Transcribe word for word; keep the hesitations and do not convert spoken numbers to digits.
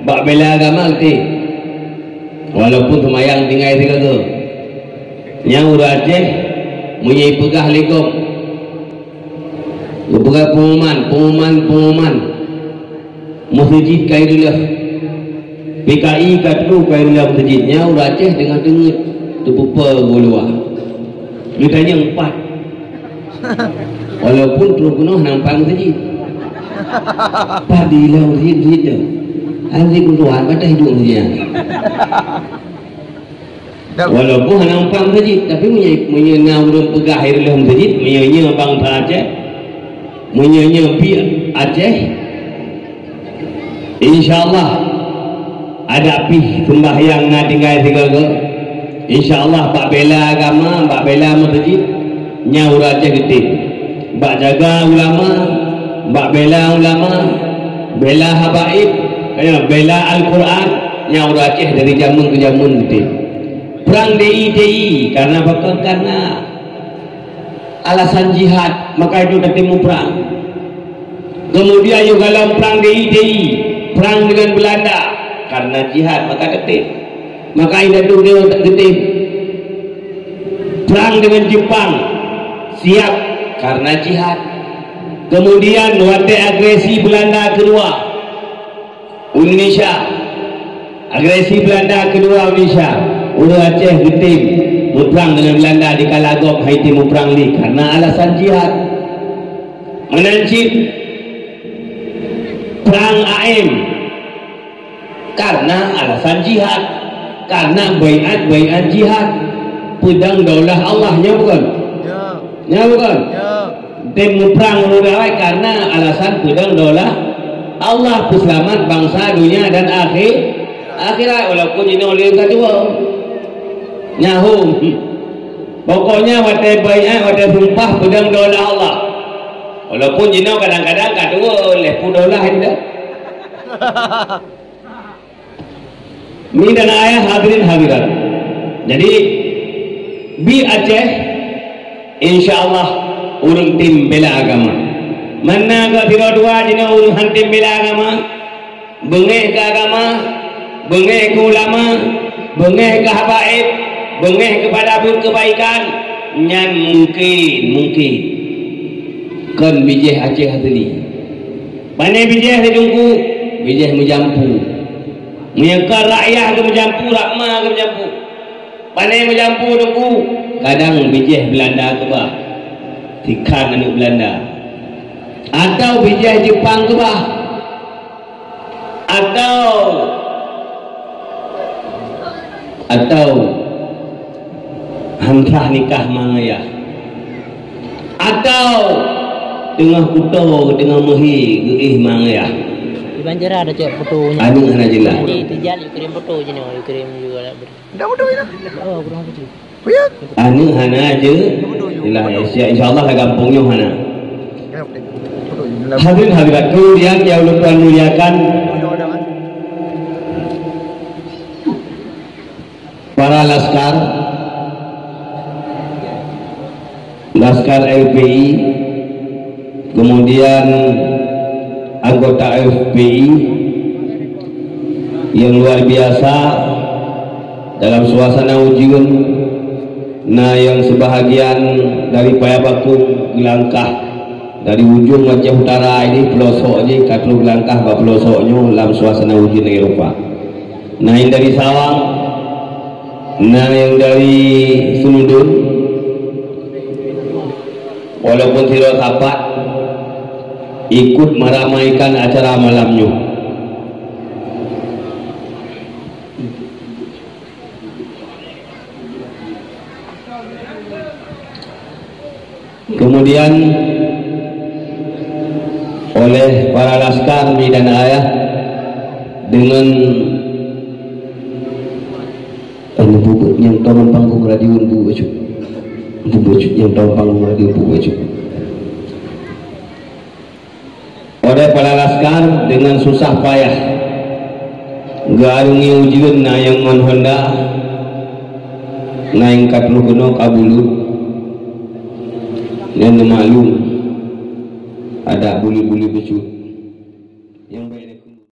Bak bela agama geutem. Walaupun seumayang tinggai sigoe. Nyang ureuëng Aceh, meunyoe peugah lé gob, geupeugah pengumuman, pengumuman, pengumuman. Meuseujid ka ireuloh. P K I ka troh ka ireuloh meuseujid. Nyan ureuëng Aceh teungoh teungeut teupeupe geuh luwa. Geutanyong pat. Walaupun troh keunoe hana pat meuseujid. Pat di ilang meuseujid, meuseujid nyan. Hana meuseujid pun tuan, pat hidup meuseujid nyan. Walaupun hana umpan meuseujid, tapi meunyoe, meunyoe na ureuëng peugah ireuloh meuseujid, meunyoe nyoe bangsa Aceh, meunyoe nyoe pih Aceh, insya Allah, adak pih seumbahyang na tinggai sigoe-goe. Insya Allah, bak bela agama, bak bela meuseujid, nyan ureuëng Aceh geutem. Bak jaga ulama, bak bela ulama, bela habaib, ya, bela Al-Quran, nyan ureuëng Aceh dari jameun keu jameun geutem. Prang D I T I, karena apa? Karena alasan jihad, maka itu geutem muprang. Kemudian yôh galom prang D I T I, prang dengan Belanda, karena jihad, maka geutem. Maka indatu dia geutem. Prang dengan Jepang, siap, karena jihad. Kemudian watée agresi Belanda keudua, Indonesia. Agresi Belanda keudua Indonesia. Ureuëng Aceh geutem muprang dengan Belanda di kala gob, hai tem muprang lé karena alasan jihad. Meunan cit prang A M karena alasan jihad. Karena baiat-baiat jihad. Peudong daulah Allah, nyo bukan? Ya. Nyo bukan? Ya. Tem muprang ureuëng awai karena alasan peudong daulah Allah, peuseulamat bansa, dunia dan akhir, akhirat, walaupun jinoe lé ka tuwo. Nyahu. Pokoknya watée baiat, watée sumpah peudong daulah Allah. Walaupun jinoe kadang-kadang ka tuwo, lhée peuet daulah indak. Mi dan ayah hadirin hadirat. Jadi, bi Aceh, insya Allah, ureuëng tem bela agama. Mana ka sidroe dua jinoe ureuëng han tem bela agama, beungéh keu agama, beungéh keu ulama, beungéh keu habaib, beungéh keupada buet keubaikan, nyan mungkin, mungkin kon bijéh Aceh asli. Pané bijéh di Teungku, bijéh meujampu. Meunyoe ka rakyat geumeujampu, rak ma geumeujampu. Pané meujampu Teungku, kadang bijéh Beulanda keubah. Tikhan aneuëk Beulanda. Atau bijéh Jepang keubah. Atau, atau han sah nikah ma ngon ayah. Atau teungoh kuto, teungoh meuhi geuéh ma ngon ayah. Di Banjara ada cek foto nya. Aneuëk hana jeulaih. Di Tijal, yuk kirim foto je ni, yuk kirim juga nak beri. Dah foto ina. Oh, kurang kecil. Oh ya. Aneuëk hana je. Jeulaih, insya, insya Allah lah gampông nyoe hana. Hadirin hadirat, kemudian yang ulôn tuan muliakan, para laskar, laskar L P I, kemudian anggota F P I yang luar biasa dalam suasana ujeuen, na yang sebahagian dari Payabaku geulangkah dari ujong Aceh Utara ini, peulosok jih ka troh geulangkah bak peulosok nyoe lam suasana ujeuen lagée rupa. Na nyang dari Sawang, na nyang dari Seunudon, walaupun sidroe sapat ikut meramaikan acara malam nyoe. Kemudian oleh para laskar mi dan ayah dengan, eh, bu-, bu-, nyang tom panggung radio bu-, bu-, bu-, nyang tom panggung radio bu-, bu-, Oleh para laskar dengan susah payah geuarungi ujeuen, na nyang ngon honda, na nyang ka troh keunoe ka buleuen. Nyan neumaklum, adak buleuen-buleuen bacut.